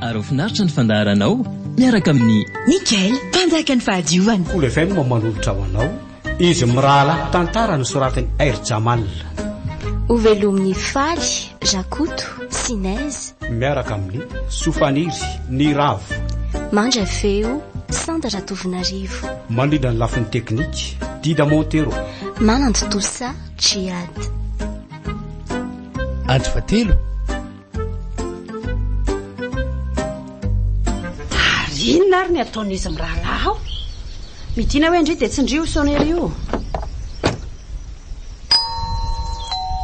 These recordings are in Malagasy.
Ary ho finaritra ny fandaharanao miaraka amin'ny. Nickel, mpanjakan'ny fahadiovana. Kolo FM manolotra ho anao Izy mirahalahy tantara nosoratan'i Air Jamal. Ho velomin'i Faly, Rakoto, Sinez. Miaraka amin'i Sofaniry, Niravo. Mandray feo, Sanda Ratovonarivo. Mandrindra ny lafiny teknika, Dida Montero. Manantontosa, Djihad. Andro fahatelo. Ary inona ary ny ataon'izy mirahalahy ao? Midina hoe ndry dia tsindrio io sonnerie io.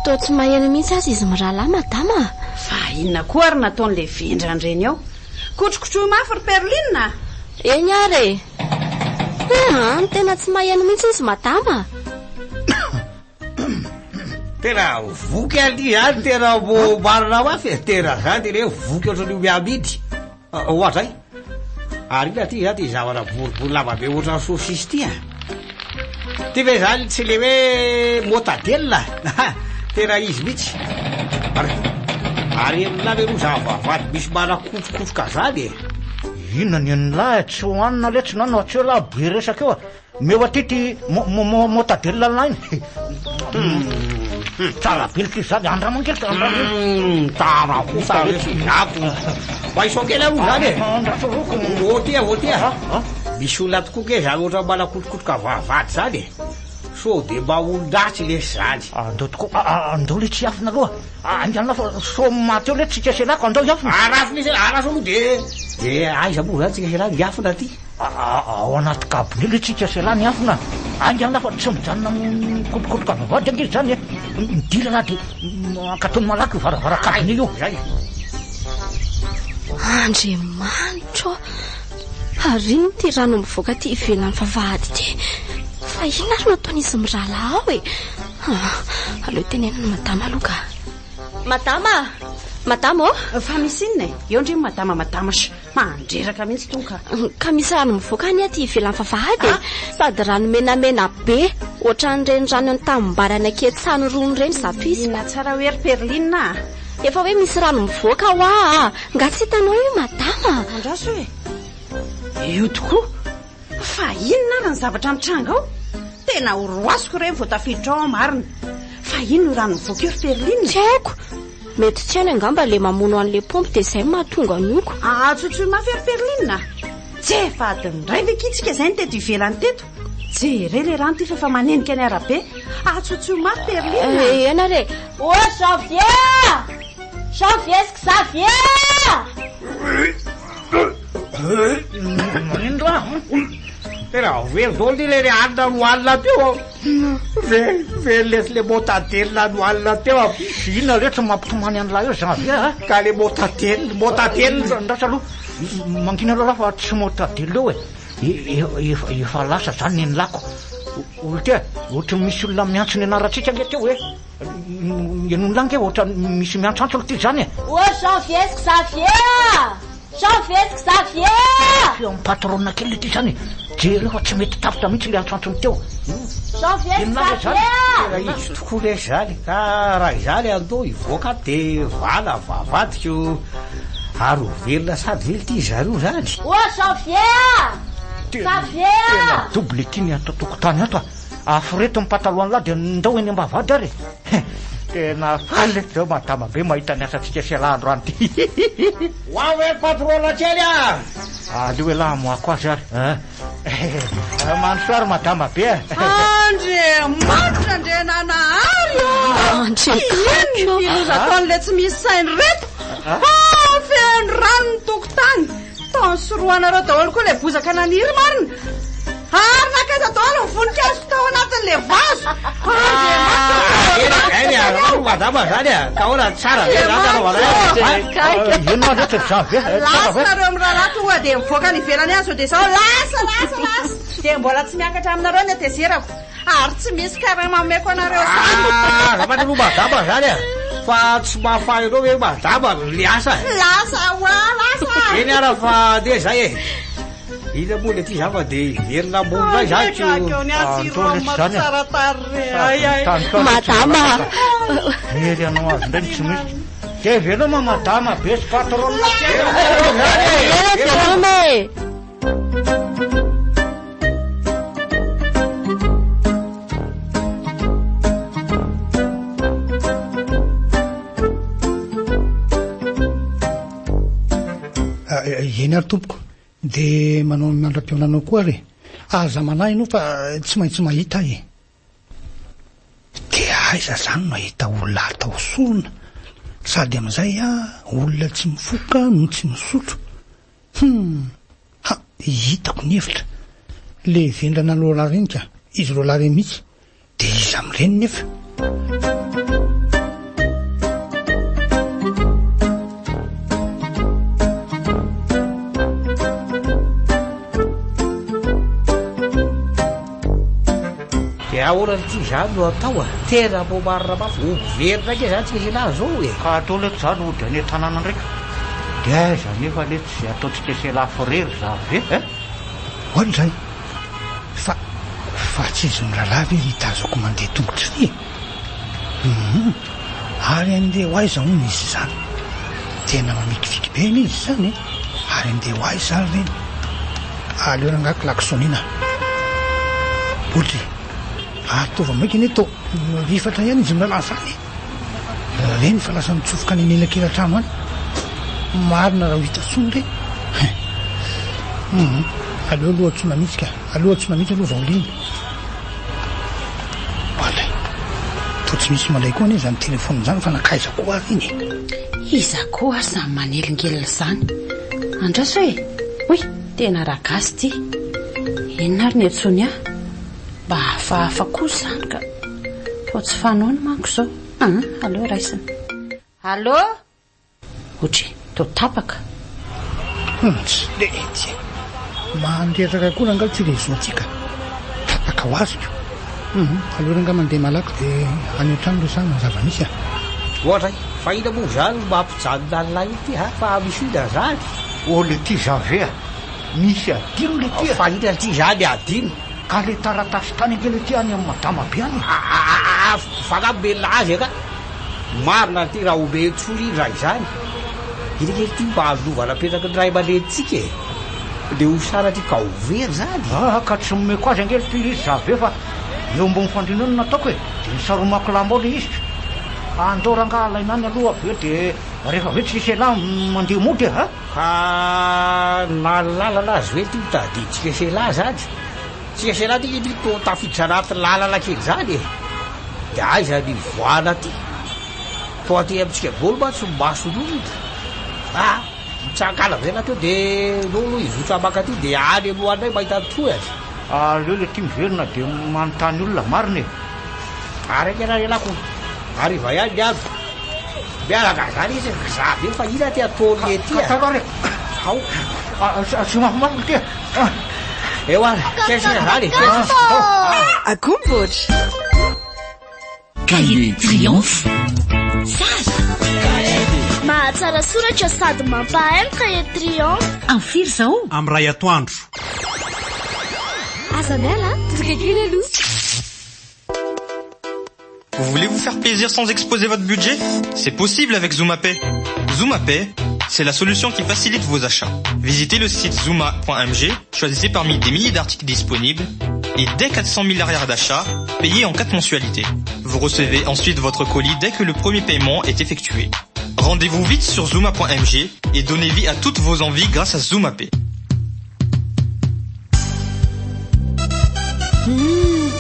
Toa tsy maheno mihitsy aza izy mirahalahy madama a! Fa inona koa ary nataon'ilay vendrana ireny ao? Kotrokotroy mafy ry Perline a! Eny ary e! Aa, tena tsy maheno mihitsy izy madama a! Tena voky aly zany tena mbo marina mafy e, tena zany tena hoe voky ohatran'ny omby amidy. Ohatray. Ary inona ty zany ty zavatra boribory lava be ohatran'ny saucisse ty a? Ty ve zany tsy le hoe mortadelle? Tena izy mihitsy. Ary ary amin'lah leroa zava-vady misy manakotrokotroka zany e. Inona ny an'lah tsy hohanina letsy na no atseo lah be resaka eo a. Omeo aty ity mortadelle an'lahy iny. Tsara be ity zany, andramo kely, andramo kely. Tsara kosa re tsy zako. Mba isao kely aloha zany e. Andraso aloha. Ô ty ô ty. Misy olona tokoa ke zany ohatran'ny manakotrokotroka vavahady zany e. Sao dia mba olon-dratsy lesy zany. Andao tokoa, andao le tsy hiafina aloha. Haingana fa sao maty eo le tsika sy elako, andao hiafina. Arafina izy, araso aloha dia dia aiza moa zany tsika sy elako hiafina aty. Ao anaty cabinet le tsika sy elah miafina. Haingana fa tsy mijanona mikotrokotroka vavahady ange izany e. Midira lah dia ankatony malaky io varavara cabinet io. Zay. Andriamanitra ô! Ary inona ity rano mivoaka aty ivelan'ny vavahady ity? Fa inona ary no ataon'izy mirahalahy ao e? Ah, aleo tenenina madama aloha ka. Madama! Madama ô! Fa misy inona e? Eo ndry madama madama sh. Mandreraka mihitsy itony ka. Ka misy rano mivoaka anie aty ivelan'ny vavahady e. Sady rano menamena be, ohatran'ireny rano any tanimbary any Anketsano irony ireny izato izy. Inona tsara hoe ry Perline a? Efa hoe misy rano mivoaka hoa a! Nga tsy hitanao io madama? Andraso e! Io tokoa! Fa inona ary ny zavatra mitranga ao? Tena ho roasiko ireny vao tafiditra ao aho marina. Fa inona io rano mivoaka io ry Perline? Tsy haiko. Mety tsy hainy angamba ilay mamono an'ilay paompy dia izay no mahatonga an'io ko. Atsotsoy mafy ry Perline a! Tsy efa adiny iray ve kitsika izay no teto ivelany teto? Jereo ilay rano ity fa efa manenika ny arabe. Atsotsoy mafy Perline a! Eny ary e! Oh Janvier! Janvier sy Xavier! Manino raha? Tena very daholo ity ilay alina nohanina teo. Very, very lesy le mortadelle nohanina teo. Inona re tsy mampitomany an'ilay eo Janvier a? Ka le mortadelle, mortadelle. Andraso aloha, mangina aloha fa tsy mortadelle eo e. Efa, efa lasa zany ny lako. Olon-tia, ohatry ny misy olona miantso ny anarantsika ange teo e. Ianao lahy nge ohatran'ny misy miantsoantso aloha ty zany e. Oh Janvier sy Xavier a! Janvier sy Xavier a! Feon'ny patronne kely ity zany e. Jereo fa tsy mety tapitra mihitsy ilay antsoantsony teo. Janvier sy Xavier a! Tena izy tokoa lesy zany ka raha izany andao hivoaka ato de vala vavadiko ary ho velona sady ve ity zareo zany? Oh Janvier a! Xavier a! Tena double ity ny ato an-tokotany ato a. Aforeto ny patalohan'lah dia ndao eny ambavahady ary e! Tena faly letsy zao madama be mahita ny asantsika sy elah androany ty. Ho avy ry patrona kely a! Aleo elah hamoahako azy ary eh. Mandrosoa ary madama be a! Andriamanitra Andriananahary ô! Andriakanto! Inona ny loza ataon'ilay tsy misy saina ireto? Ah, feno rano ny tokotany! Tao nisorohanareo daholo koa ilay bozaka naniry marina. Ary nankaiza daholo ny voninkazoko tao anatin'ilay vazo. Madama zany a, ka ahoana tsara ve zany anaovana azy? Ino ma loatra Janvier? Lasa nareo miraharaha tonga dia mivoaka any ivelany any sao dia izao lasa lasa lasa. Dia mbola tsy miakatra aminareo ny hatezerako. Ary tsy misy karama omeko anareo zany. Ah, azafady aloha madama zany a. Fa tsy mahafaly anao ve madama le asa? Lasa hoa, lasa. Eny ara fa andeha zay e. Inona moa le ty za fa de hiverina ambony indray za ko. Madama. Hery anao azy indray ny tsy misy. De veloma madama be sy patronne Veloma e! Eny ary tompoko, de manao ny mandra-pihaonanao koa ary e. Aza manahy ianao fa tsy maintsy mahita aho e. Dia aiza zany no ahita olona atao sorona? Sady amin'izay olona tsy mifoka no tsy misotro. Hum! Ha! Hitako ny hevitra. Le vendrana roalahy ireny ka! Izy roalahy ireny mihitsy. Dia iza amin'ireny nefa? Dia ahoana ity izany no atao a? Tena mbô marina mafy, omby very ndraiky izany tsika elah zao e! Ka atao letsy izany hody any an-tanàna ndraiky. Dia aiza anefa letsy izay ataontsika selafo irery zave eh? Oadray! Fa, fa tsy izy mirahalahy ve ry tazako mandeha tongotra ry e? Hum! Ary andeha ho aiza hono izy izany? Tena mamikiviky be anie izy izany e! Ary andeha ho aiza ary ireny? Aleo rangahy klaxonina. Botry, ataovy maika anie tô rifatra ihany izy mirahalahy izany e! Ireny fa lasa mitsofoka any anelakelan-trano any. Marina raha ho hita intsony ireny. Hum! Aleo aloha antsoina mihitsy ka. Aleo antsoina mihitsy aloha vao liana. Oadray. Toa tsy misy mandray koa anie izany telefaonina izany fa nankaiza koa ary iny e? Iza koa ary izany manelingelina izany? Andraso e! Oy, tena ragasy ity. Inona ary ny antsoiny ahy? Mba hafahafa koa izany ka. Toa tsy fanaony manko izao. Hum, aleo raisina. Allô? Ohatry, toa tapaka. Hum, tsy lety e. Mandreraka koa rangahy ity réseau ity ka. Tapaka ho azy ko. Hum, aleo rangahy mandeha malaky dia any an-trano resahana ny zava-misy a. Oadray, fa inona moa izany no mampijanona an'ilay ity ha? Fa misy inona izany? Oh le ty zave a! Misy adino le ty a! Fa inona ity izany adino? Ka le taratasy tany ange le ty any amin'ny madama be any e! Aa fa nga omen'la azy anga? Marina ity raha omeny intsony iny raha izany. Iny ange ity mba lova napetraky ny ray aman-drenintsika e! Le ho sanatria ka ho very izany? Aa ka tsy nomeko azy ange ity izy zave fa eo ambony fandriana eo no nataoko e! De nisaromako lamba ao le izy. Andao rangaha alaina any aloha avy eo de rehefa avy eo tsisy elah mandeha mody e! A! Ka na lalana azy ve ty tadiditsika sela zany? Tsika sela ty ity tô tafiditra anaty lalana kely zany e! De aiza ny voana ty? Tô aty amintsika daholo mantsy ny mason'olona a! Mitsangana amizay na teo de enao aloha hizotsa mankaty de any aloha any ndray mahita ny tohiny. Aleo le ty miverina de manontany olona marina e! Ary aingana ry elako, hariva ihany ny andro. Miaraka zany izy ry za be fa ina ty ataony ety a. Ka re. Ao. Asio mafimafy ity. Eo ary, sesina zany e. Akombotra. Cahier Triomphe. Tsara. Mahatsara soratra sady mampahay ny Cahier Triomphe. Amin'ny firy izao? Amin'ny iray atoandro. Aza miala, tonga kely aloha. Vous voulez vous faire plaisir sans exposer votre budget C'est possible avec ZoomaPay. ZoomaPay, c'est la solution qui facilite vos achats. Visitez le site zooma.mg, choisissez parmi des milliers d'articles disponibles et dès 400 000 arrières d'achat, payez en 4 mensualités. Vous recevez ensuite votre colis dès que le premier paiement est effectué. Rendez-vous vite sur zooma.mg et donnez vie à toutes vos envies grâce à ZoomaPay. Hum,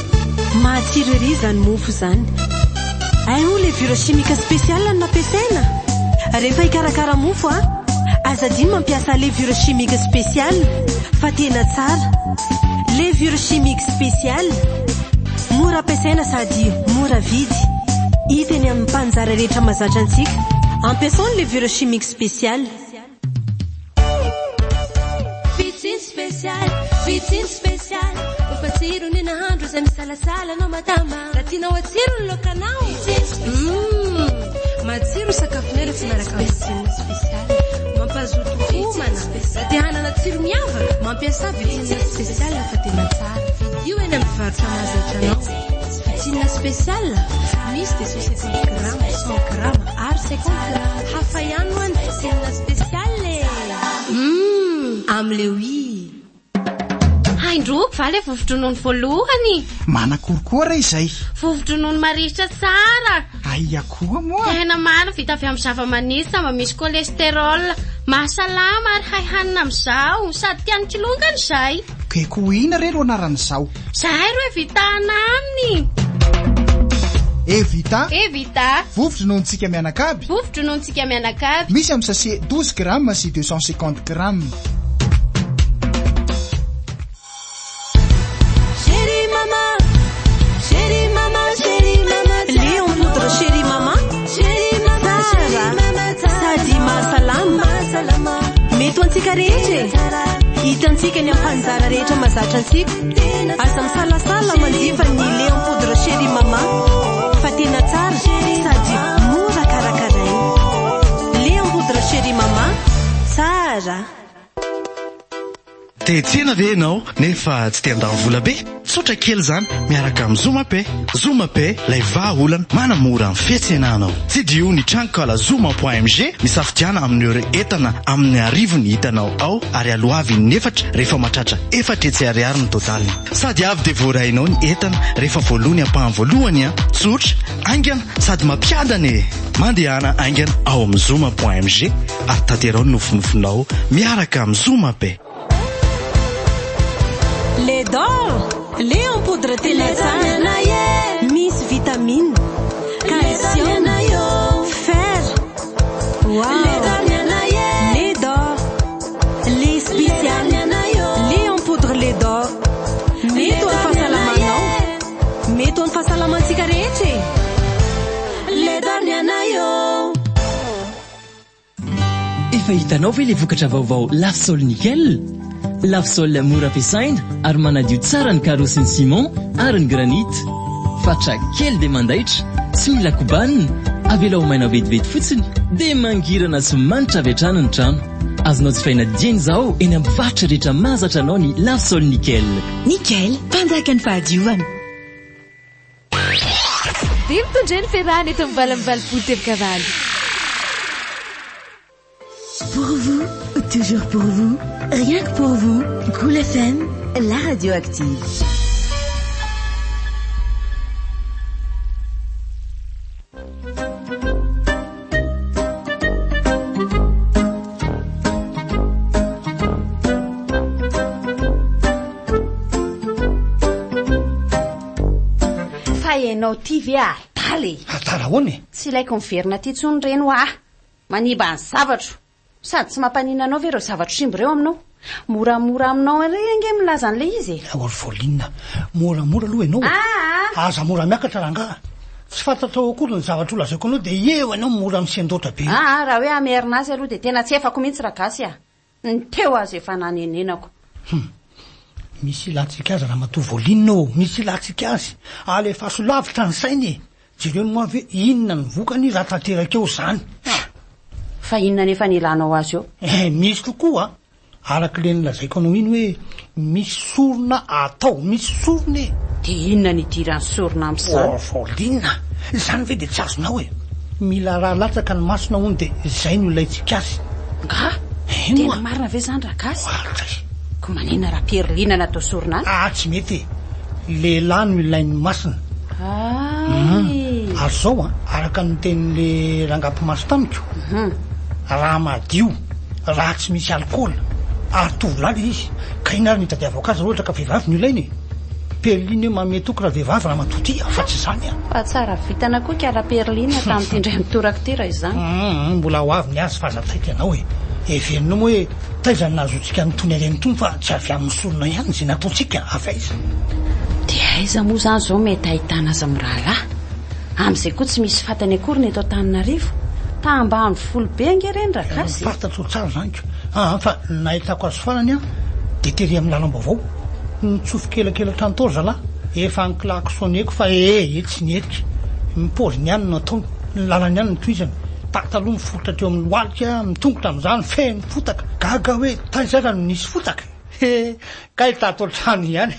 matsiro ery izany mofo izany. Hay moa levure chimique spéciale no nampiasaina? Rehefa hikarakara mofo a, aza adino mampiasa levure chimique spéciale fa tena tsara. Levure chimique spéciale, mora ampiasaina sady mora vidy. Hita eny amin'ny mpanjara rehetra mahazatra antsika. Ampiasao ny levure chimique spéciale. Fitsiny spécial, fitsiny spécial Efa tsiro ny nahandro izay misalasala anao madama Raha tianao hatsiro ny laokanao Humm, matsiro ny sakafonay raha tsy miaraka amin'ny fitsiny spécial Mampazoto homana, raha te hanana tsiro miavaka Mampiasà fitsiny spécial fa tena tsara Vidio eny amin'ny mpivarotra mahazatra anao Fitsiny. Piscine spéciale, misy 250 grammes, 100 grammes ary 50 grammes. Hafa ihany ho'a ny piscine spéciale e! Humm! Amle oui! Haindroko va le vovo-dronono voalohany? Manakory koa re izay? Vovo-dronono marihitra tsara. Aia koa moa? Tena marina, vita avy amin'ny zava-maniry tsy mba misy cholestérol. Mahasalama ary hay hanina amin'izao, sady tian'ny kilongany izay. Ke koa ina re ro anaran'izao? Zahay ro Evita anaminy. Evita. Evita. Vovo-drononontsika mianakavy. Vovo-drononontsika mianakavy. Misy amin'ny sachet 12 grammes sy 250 grammes. Chéri mama, chéri mama, chéri mama, Lait en poudre chéri mama, tsara sady mahasalama. Mety ho antsika rehetra e! Hitantsika ny ampanjara rehetra mahazatra antsika. Aza misalasala manjifa ny lait en poudre chéri mama fa tena tsara sady mora karakaraina. Lait en poudre chéri mama, tsara. Te hiantsena ve ianao nefa tsy te handany vola be? Tsotra kely izany miaraka amin'ny Zoma Pay. Zoma Pay, ilay vahaolana manamora ny fiantsenanao. Tsidiho ny tranonkala zoma point mg, misafidiana amin'ireo entana amin'ny arivony hitanao ao ary aloavy in'efatra rehefa mahatratra 400 ariary ny totaliny. Sady avy dia voarainao ny entana rehefa voaloa ny ampahany voalohany an! Tsotra, haingana sady mampiadana e! Mandehana haingana ao amin'ny zoma point mg ary tanterao ny nofinofinao miaraka amin'ny Zoma Pay. Lait d'or, lait en poudre tena tsara, misy vitamine, calcium, fer, wow, lait d'or, lait spécial, lait en poudre lait d'or, mety ho an'ny fahasalamanao, mety ho an'ny fahasalamantsika rehetra e! Lait d'or ny anay ô. Efa hitanao ve ilay vokatra vaovao Lafsol Nickel? Lafsol mora ampiasaina ary manadio tsara ny carreaux sy ny ciment ary ny granite. Fatra kely dia mandaitra, tsy mila kobanina, avelao ho maina vetivety fotsiny dia mangirana sy manitra avy hatrany ny trano. Azonao jifaina dieny izao eny amin'ny mpivarotra rehetra mahazatra anao ny Lafsol Nickel. Nickel, mpanjakan'ny fahadiovana. Dia mitondra ny fiarahana eto amin'ny 88 teboka valo. Pour vous, toujours pour vous, rien que pour vous, Cool FM, la radio active. Fa ianao ity ve adala e? Adala ahoana e? Tsy ilaiko miverina aty intsony ireny hoa. Manimba ny zavatro. Sady tsy mampaninona anao ve ireo zavatro simba ireo aminao? Moramora aminao ery ange milaza an'ilay izy e. Orpheline, moramora aloha ianao e. Aa! Aza mora miakatra rangaha. Tsy fantatrao akory ny zavatra holazaiko anao dia eo ianao mora misendoatra be. Aa, raha hoe hamerina azy aloha dia tena tsy efako mihitsy ragasy a. Ny teo aza efa nanenenako. Hum. Misy ilantsika azy ramatoa Voline ô, misy ilantsika azy. Alefaso lavitra ny saina e. Jereo ny moa ve inona ny vokany raha tanteraka eo izany. Ah. Fa inona anefa ny ilanao azy eo? Eh, misy tokoa a. Araka ilay nolazaiko anao iny hoe misy sorona atao, misy sorona e. Dia inona ny idiran'ny sorona amin'izany? Oh, Voline, izany ve dia tsy azonao e? Mila rà latsaka ny masina hono dia izay no ilaintsika azy. Nga? Eny Tena oa. marina ve izany Ragasy? Ohatray. Ko manina raha Pierline natao sorona any? Ah, tsy mety e. Lehilahy no ilain'ny masina. Hay. Ary izao an, araka ny tenin'ilay rangahy mpimasy tamiko, raha madio, raha tsy misy alikaola, ary tovolahy ilay izy, ka inona ary no itadiavako azy raha ohatra ka vehivavy no ilaina e? Perline hoe manome toky raha vehivavy ramatoa ity a, fa tsy izany a. Fa tsara vintana koa ikala Perline tamin'ity indray mitoraka ity raha izany. Hum, mbola ho avy ny azy fa aza taitra ianao e. Heverinao moa hoe taiza no nahazoantsika an'itony harena itony fa tsy avy amin'ny sorona ihany izay nataontsika, avy aiza? Dia aiza moa izany izao mety ahitana azy mirahalahy? Amin'izay koa tsy misy fatany akory ny eto Antananarivo. Tambanivolo be ange ireny Ragasy e. Fantatro tsara izany ko. Aa fa ny nahitako azy farany an, dia tery amin'ny lalam-baovao. Nitsofokelakela hatrany tao ry zalahy. Efa ni-klaxonner-ko fa ee tsy nihetsika. Ny paoziny ihany no nataony. Ny lalany ihany no tohizany. Pataloha miforitra teo amin'ny lohalika, ny tongotra amin'izany feno fotaka. Gaga aho hoe taiza ary no nisy fotaka e. He, kay tato an-trano ihany.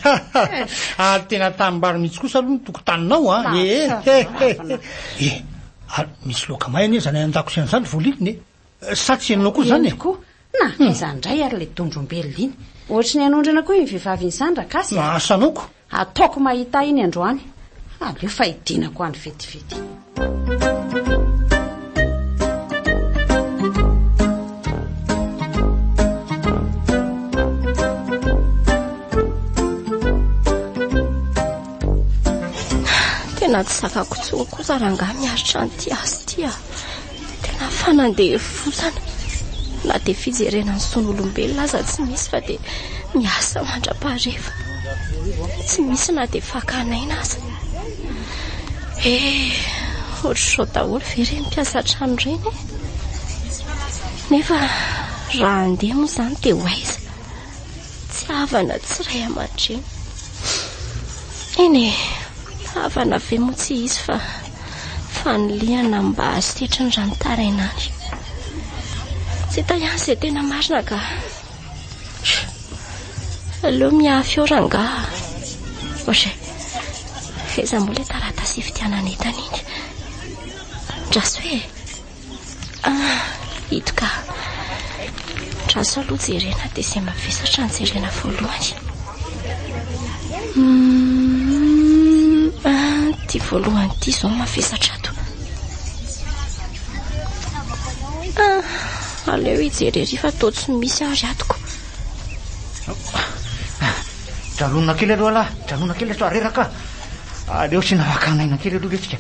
Ary tena tanimbary mihitsy kosa aloha ny tokotaninao a. Eh, eh, eh. Ary misy laoka may anie izany any an-dakozia izany voalilina e. Sa tsy henonao koa izany e? Henoko koa. Na, aiza indray ary ilay dondrombelona iny. Ohatry ny hanondrana koa iny vehivavy iny izany Rakasy a. Asa anaoko. Ataoko mahita ahy iny androany. Aleo fa hidinako any vetivety. Tena tsy zakako intsony kosa rangahy miaritra an'ity azy ity a. Tena fanandevozana. Na dia fijerena ny zon'olombelona aza tsy misy fa dia miasa mandra-paharefa. Tsy misy na dia fakana aina aza. Eh, ohatr'izao daholo ve ireny mpiasa trano ireny e? Nefa raha handeha moa izany dia ho aiza? Tsy havana tsy ray aman-dreny. Eny e, havana ve moa tsy hisy fa fanilihana mba setriny raha mitaraina any. Tsy hita ihany izay tena marina ka. Aleo mihafy eo rangaha. Ohatry, aiza moa ilay taratasy hividianana entana iny? Andraso e. Ah, ito ka. Andraso aloha jerena dia izay mavesatra no jerena voalohany. Hmm, ah, ity voalohany ity izao mavesatra ato. Ah, aleo hijery ery fa toa tsy misy ary atoko. Janona kely aloha lahy, janona kely sao reraka. Aleo asiana fakana aina kely aloha letsika.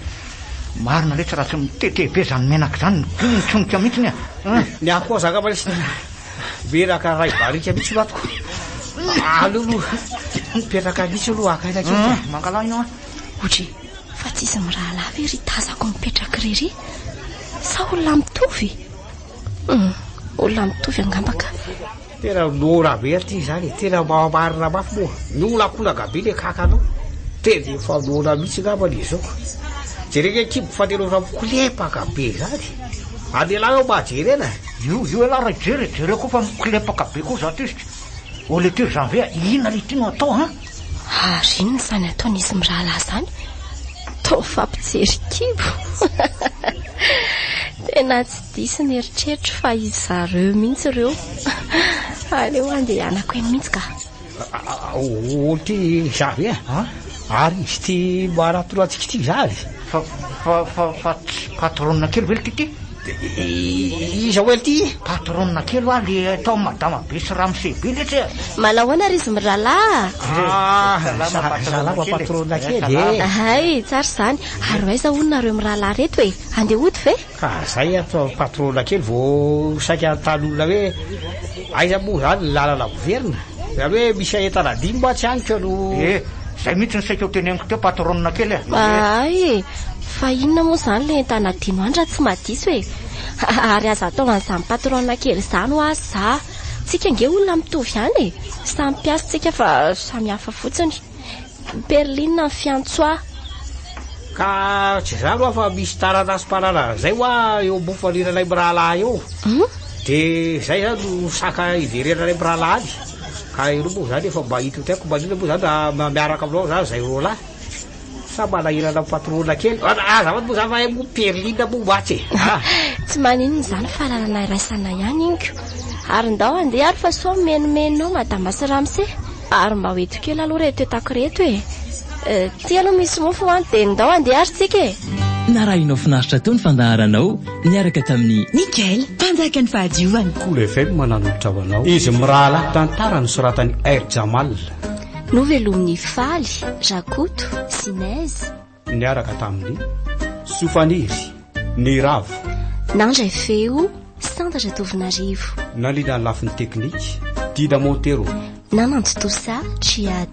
Marina letsy raha tsy mitete be zany menaka zany ny mitsonika mihitsy a. Ny ahy koa zaka maletsy menaka ray barika mihitsy no atoko. Aleo aloha mipetraka mihitsy aloha haka aina kely. Mankalà ino a. Ohatry fa tsisy mirahalahy ve ry tazako mipetraka irery? Sa olona mitovy? Olona mitovy angamba ka. Tena noana be aty izany e, tena mamarina mafy moa, miolakolaka be le kakanao, tena efa noana mihitsy angamba le zao. Jereo ange kibo fa tena efa mikolepaka be izany. Any elah eo mba jerena. Io io elah raha hijery e, jereo koa fa mikolepaka be koa za tezitra. Au le telo janvier, inona le ity no atao an? Ary inona izany ataon'izy mirahalahy izany? Toa mifampijery kibo. Tena tsy diso ny eritreritro fa izy zareo mihitsy ireo. Aleo andehanako eny mihitsy ka. Olo ty zavy e? Ary izy ty maratona antsika ity zavy? Fa fa fa fa tsy patronne kely ve ity ty? Iza hoe ity? Patronne kely hoa le atao madama be sy ramose be letsy e. Manahoana ry izy mirahalahy? Ah, salama patronne kely e. Hay, tsara izany. Ary ho aiza hono nareo mirahalahy reto e? Andeha hody ve? Ka zay ato patronne kely vao saika hanontany olona hoe aiza moa zany ny lalana miverina? Zany hoe misy entana adino mantsy any ka no. Eh, zay mihitsy no saika ho teneniko teo patronne kely e. Hay e, fa inona moa izany ilay entana adino any raha tsy mahadiso e? Ary aza atao an'izany patronne kely izany hoa za. Tsika ange olona mitovy ihany e. Samy mpiasa tsika fa samy hafa fotsiny. Perline ny fiantso ahy. Ka tsy izany hoa fa misy taratasim-pananana izay hoa eo ambony fandriananay mirahalahy eo. Dia izay izany no saka iverenanay mirahalahy any. Ka ireo moa izany efa mba hita ho maninona moa izany raha miaraka aminao izany izay roalahy. Sa manahirana ny patron kely? Azafady moa izany fa hay moa Perline moa matsy e. Tsy maninona izany fa lalana iraisana ihany iny ko. Ary ndao handeha ary fa sao mimenomenona ao madama sy ramose. Ary mba ho eto kely aloha ireto entako ireto e. Ty aloha misy mofo an, dia ndao handeha ary tsika e. Narahinao finaritra teo ny fandaharanao niaraka tamin'i. Nickel, mpanjakan'ny fahadiovana. Kolo FM nanolotra ho anao Izy mirahalahy tantara nosoratan'i R Jamal. Novelomin'i Faly, Rakoto, Sinèse. Niaraka tamin'i Sofaniry, Niravo. Nandray feo, Santatra Tovonarivo. Nandrindra ny lafiny teknika, Dida Montero. Namantotosa, Djihad.